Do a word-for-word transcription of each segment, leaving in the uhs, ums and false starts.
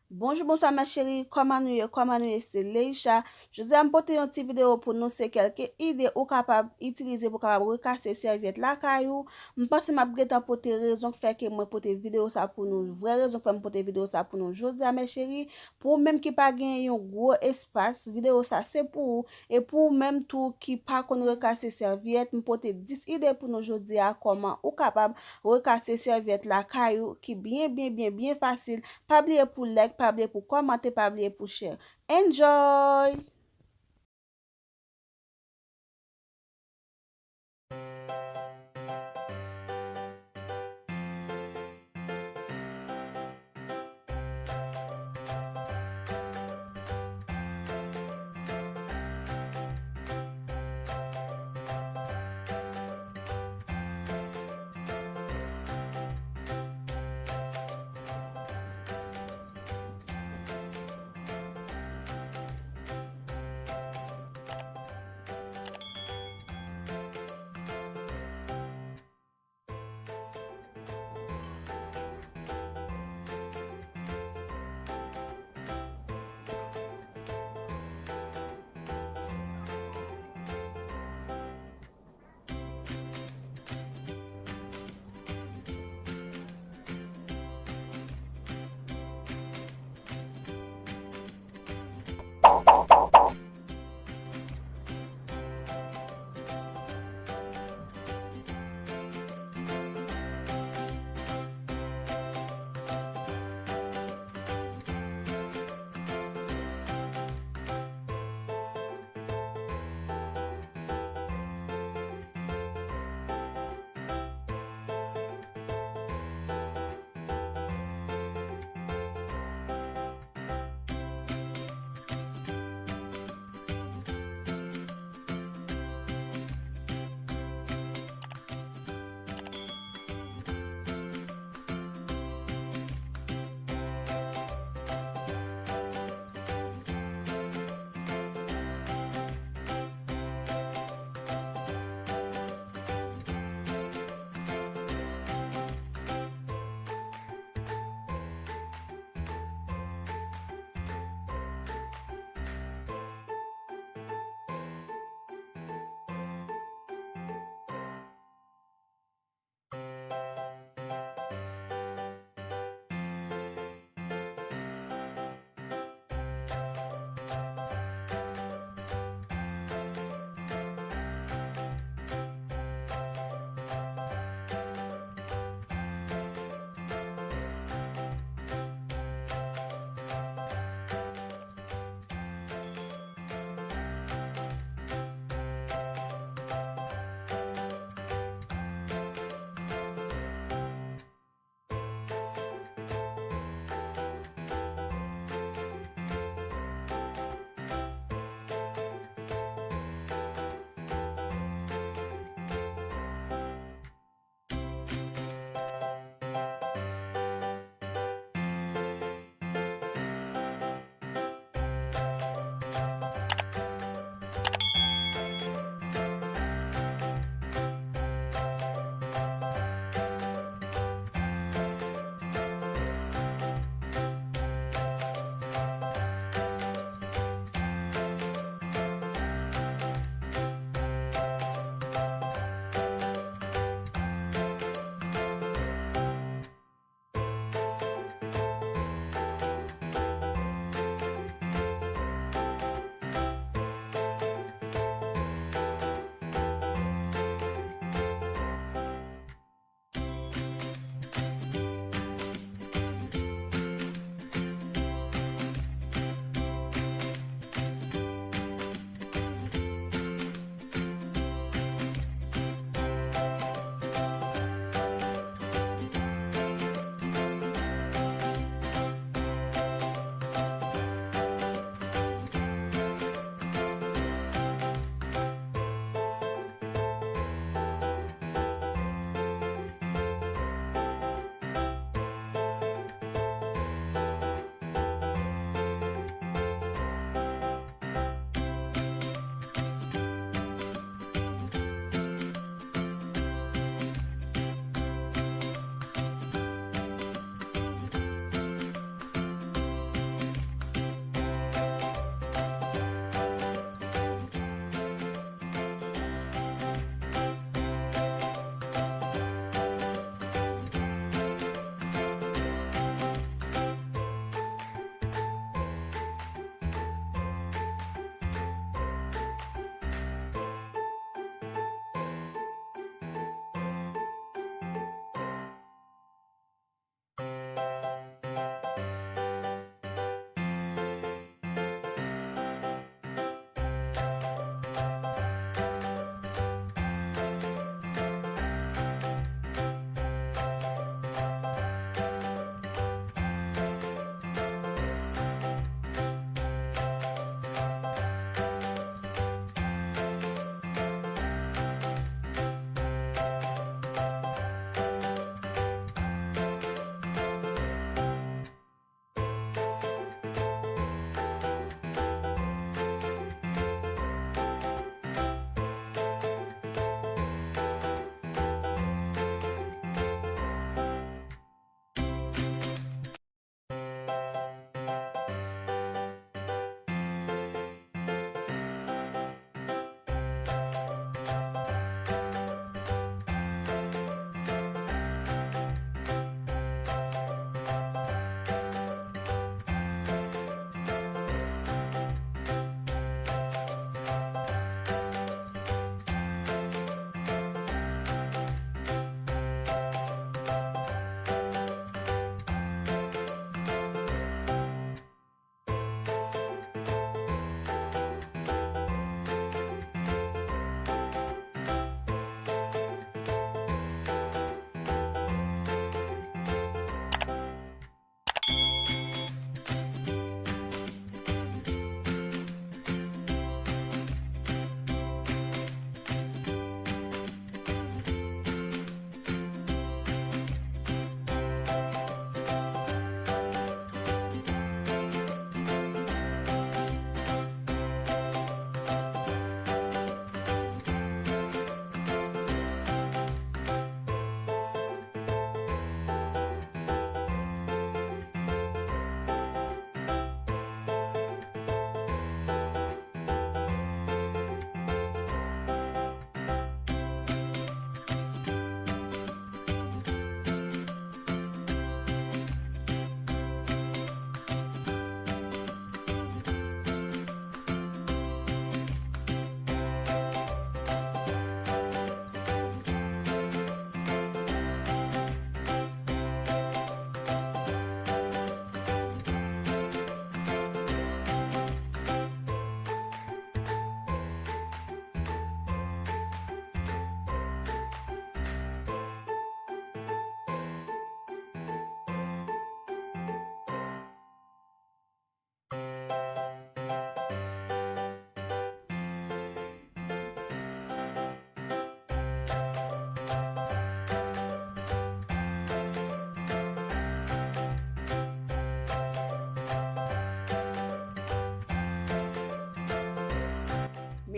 Bonjou, bonswa, mè cheri. Kòman nou ye? Kòman nou ye? Se Leisha. Jodi a, m pote yon ti videyo pou nou. Se kèlke ide ou kapab itilize pou kapab rekase sèvyèt lakay ou. M panse m ap gentan pote rezon k fè ke mwen pote videyo sa pou nou. Vrè rezon k fè m pote videyo sa pou nou jodi a, mè cheri. Pou ou menm ki pa gen yon gwo espas, videyo sa se pou ou. E pou ou menm tou ki pa konn rekase sèvyèt, m pote dis ide pou nou jodi a, kòman ou kapab rekase sèvyèt lakay ou ki byen, byen, byen, byen fasil. Pa bliye pou like, pa bliye pou kòmante, pa bliye pou share. Enjoy!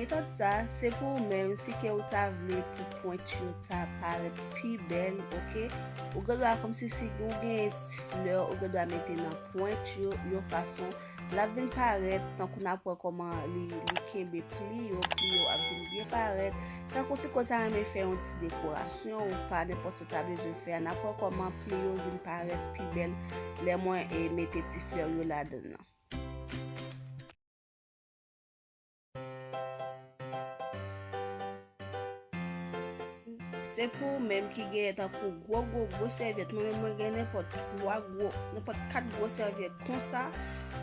Metòd sa, se pou ou menm, si ke ou ta vle pou pwent yo ta parèt pi bèl, oke? Ou gen dwa, kòmsi si ou gen ti flè, ou gen dwa mete nan pwent yo, yon fason l ap vin parèt, tankou n ap wè kòman li, li kenbe pli yo, pli yo ap vin byen parèt. Tankou si ke w ta renmen fè yon ti dekorasyon, ou pa nenpòt sa w ta bezwen fè a, n ap wè kòman pli yo vin parèt pi bèl lè mwen e mete ti flè yo ladan l lan. Se pou ou menm ki genyen tankou gwo, gwo, gwo sèvyèt. Mwen menm, mwen gen nenpòt twa gwo, nenpòt kat gwo sèvyèt konsa.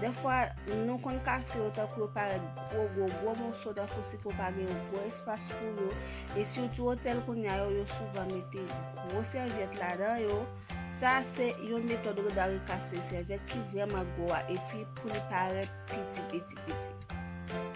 Dèfwa, nou konn kase yo tankou yo parèt gwo, gwo, gwo moso, tankou si ke w pa gen yon gwo espas pou yo. E sitou otèl kounye a yo, yo souvan mete gwo sèvyèt ladan yo. Sa se yon metòd ou gen dwa rekase sèvyèt ki vrèman gwo a, epi pou li parèt piti, piti, piti.